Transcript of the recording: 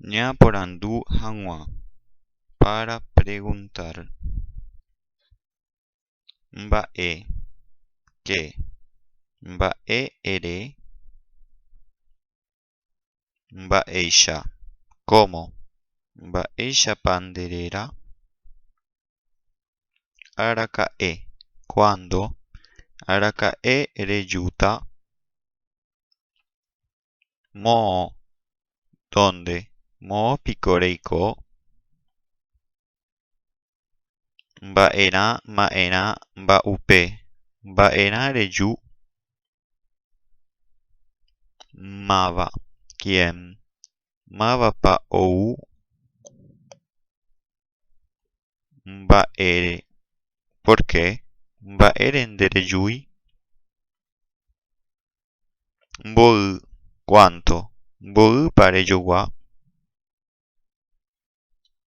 Ñaporandu hag̃ua. Para preguntar. Mba'e. Qué. Mba'e ere. Mba'éicha. Cómo. Mba'éichapa nde réra. Araka'e. Cuándo. Araka'e rejúta. Moõ. Dónde. Moõpiko reiko. Mba'erã, ma'erã, mba'upe. Mba'erã reju. Máva. Quién. Mávapa ou. Mba'ére. Por qué. Mba'ére nderejúi. Mboy. Cuánto. Mboýpa rejogua.